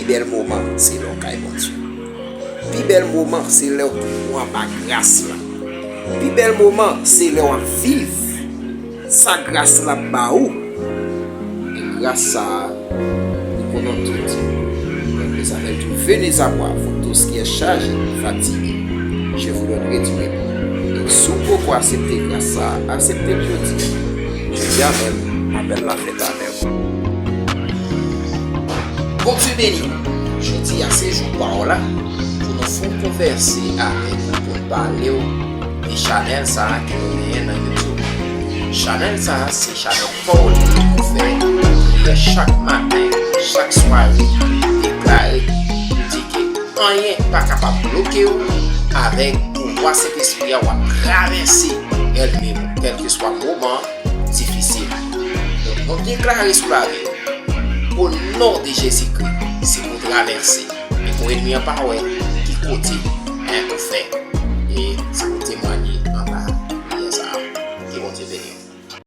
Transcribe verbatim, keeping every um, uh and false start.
Pi bèl moman, se lè w kay Bondye. Pi bèl moman, se lè w anba gras la. Pi bèl moman, se lè w ap viv sa gras la ba ou. E gras sa a, nou konnen tout. Konn sa fè l tou, venez à moi, vous tous qui êtes chargés, fatigués, je vous donnerai du repos. Donk, si w poko aksepte gras sa a, aksepte l jodi. Jodi a menm, apèl la fèt avè w. Bondye beni w. Jodi a se jou pa w la pou nou fè yon konvèse avèk ou, pou n pale w de chanèl sa a ke nou genyen nan YouTube. Chanèl sa a se chanèl pa w li pou fè priyè chak maten, chak sware, deklare pou di ke anyen pa kapab bloke w avèk pouvwa Sentespri a w ap travèse ènmi w, kèlkeswa moman difisil. Donk, nou deklare sou lavi w, o non de Jezikri, se pou travèse. E pou ènmi an pa wè ki kote, en, ou fè. E sa